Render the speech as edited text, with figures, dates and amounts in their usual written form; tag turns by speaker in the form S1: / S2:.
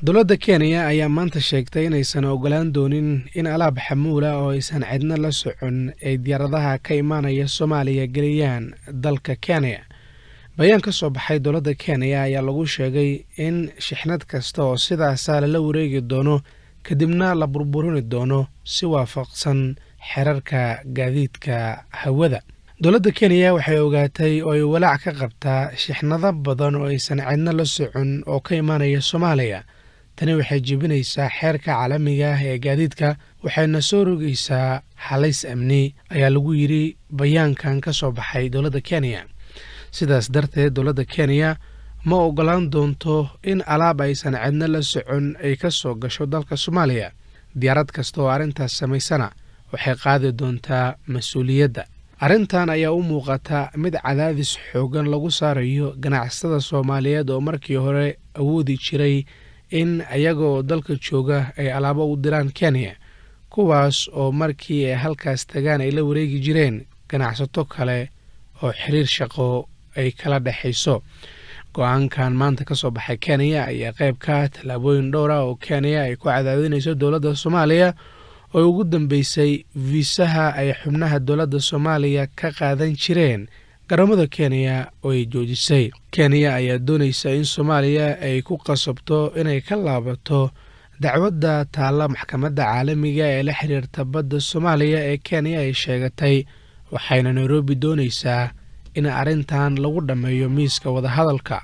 S1: Dowladda Kenya ayaa maanta sheegtay inaysan ogolaan doonin in alaab xamuula oo aysan cidna la socon ay diyaaradaha ka imaanaya Soomaaliya geliyaan dalka Kenya. Bayaan ka soo baxay dowladda Kenya ayaa lagu sheegay in shixnad kasta oo sidaasa lala wareegi doono, kadibna la burburini doono si waafaqsan xeerarka gaadiidka hawada. Dowladda Kenya waxay ogaatay oo ay walaac ka qabtaa shixnado badan oo aysan cidna la socon oo ka imaanaya Soomaaliya. Tani waxay jebinaysaa xeerka caalamiga ah ee gaadiidka, waxayna soo rogaysaa halis amni, ayaa lagu yidhi bayaankan ka soo baxay dowladda Kenya. Sidaas darteed, dowladda Kenya ma ogolaan doonto in alaab aysan cidna la socon ay ka soo gasho dalka Soomaaliya. Diyaarad kasta oo arrintaas samaysana waxay qaadi doontaa mas-uuliyadda. Arrintan ayaa u muuqata mid cadaadis xoogan lagu saarayo ganacsatada Soomaaliyeed oo markii hore awoodi jiray in ayaga oo dalka jooga ay alaabo u diraan Kenya, kuwaas oo markii ay halkaas tagaan ay la wareegi jireen ganacsato kale oo xiriir shaqo ay kala dhexayso. Go-aankan maanta ka soo baxay Kenya ayaa qayb ka ah tallaabooyin dhowr ah oo Kenya ay ku cadaadinayso dowladda Soomaaliya, oo ugu dambeysay fiisaha ay xubnaha dowladda Soomaaliya ka qaadan jireen garoomada Kenya oo ay joojisay. Kenya ayaa doonaysa in Soomaaliya ay ku qasabto inay ka laabato dacwadda taalla maxkamadda caalamiga ee la xiriirta badda Soomaaliya ee Kenya ay sheegatay, waxayna Nairobi doonaysaa in arrintan lagu dhammeeyo miiska wadahadalka.